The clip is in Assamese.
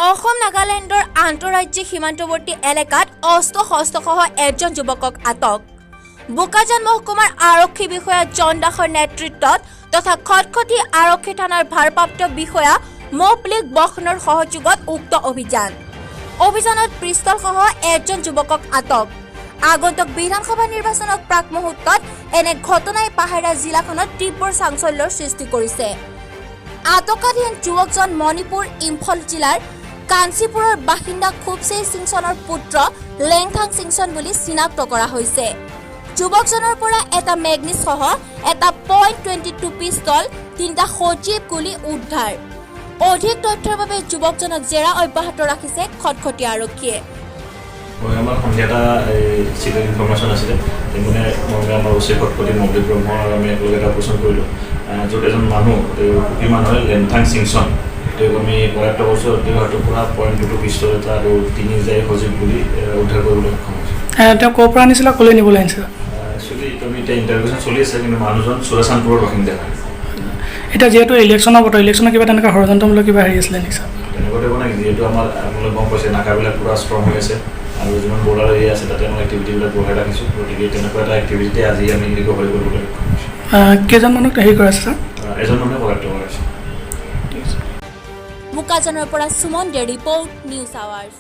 অসম নাগালেণ্ডৰ আন্তঃৰাজ্যিক সীমান্তৱৰ্তী এলেকাত অস্ত্ৰ শস্ত্ৰসহ এজন যুৱকক আটক। বোকাজান মহকুমাৰ আৰক্ষী বিষয়া জন দাসৰ নেতৃত্বত তথা খটখটি আৰক্ষী থানাৰ ভাৰপ্ৰাপ্ত বিষয়া মৌপ্লিক বখনৰ সহযোগত উক্ত অভিযান। অভিযানত পিষ্টলসহ এজন যুৱকক আটক। আগন্তুক বিধানসভা নিৰ্বাচনৰ প্ৰাক মুহূৰ্তত এনে ঘটনাই পাহাৰীয়া জিলাখনত তীব্ৰ চাঞ্চল্যৰ সৃষ্টি কৰিছে। আটকাধীন যুৱকজন মণিপুৰ ইম্ফল জিলাৰ কাঞ্চিপুৰৰ বাসিন্দা খুবচেই সিংচনৰ পুত্ৰ লেংথাং সিংচন বুলি চিনাক্ত কৰা হৈছে। যুৱকজনৰ পৰা এটা মেগনিজসহ এটা .22 পিষ্টল, 3টা সজীৱ গুলী উদ্ধাৰ। অধিক তথ্যৰ বাবে যুৱকজনক জেৰা অব্যাহত ৰাখিছে খটখটীয়া আৰক্ষীয়ে। হয়, আমাৰ সন্ধিয়া এটা এই চিক্ৰেট ইনফৰমেশ্যন আছিলে। মানে মই, আমাৰ অ' চি খটখটি মৌলিক ব্ৰহ্ম আৰু আমি একেলগে এটা অপাৰেশ্যন কৰিলোঁ, য'ত এজন মানুহ, তেওঁ কুকি মানুহ হয়, লেনথাং সিংচন, তেওঁক আমি কৰায়ত্ব কৰিছোঁ আৰু তেওঁৰ হাতৰ পৰা .22 পিষ্টল এটা আৰু 3 জাঁই সজীৱ গুলী উদ্ধাৰ কৰিবলৈ সক্ষম হৈছোঁ। তেওঁ ক'ৰ পৰা আনিছিলে, ক'লৈ নিবলৈ আনিছিলে? একচুৱেলি এইটো আমি এতিয়া ইণ্টাৰগেশ্যন চলি আছে, কিন্তু মানুহজন চুৰাচান্দপুৰৰ বাসিন্দা হয়। এতিয়া যিহেতু ইলেকশ্যনৰ বতৰ, ইলেকশ্যনৰ কিবা তেনেকুৱা ষড়যন্ত্ৰমূলক কিবা হেৰি আছিলে নেকি ছাৰ? তেনেকুৱা টাইপৰ নাই। যিহেতু আমাৰ আপোনালোকে গম পাইছে, নাকাবিলাক পূৰা ষ্ট্ৰং হৈ আছে আৰু যিমান বৰ্ডাৰ এৰিয়া আছে, তাতে আমাৰ এক্টিভিটিবিলাক বঢ়াই ৰাখিছোঁ। গতিকে তেনেকুৱা এটা এক্টিভিটিতে আজি আমি ৰিকভাৰী কৰিবলৈ সক্ষম হৈছোঁ। কেইজন মানুহক হেৰি কৰা আছে ছাৰ? এজন মানুহে কৰায়ত্ব কৰা হৈছে। বোকাজানৰ পৰা সুমন দে report, news hours.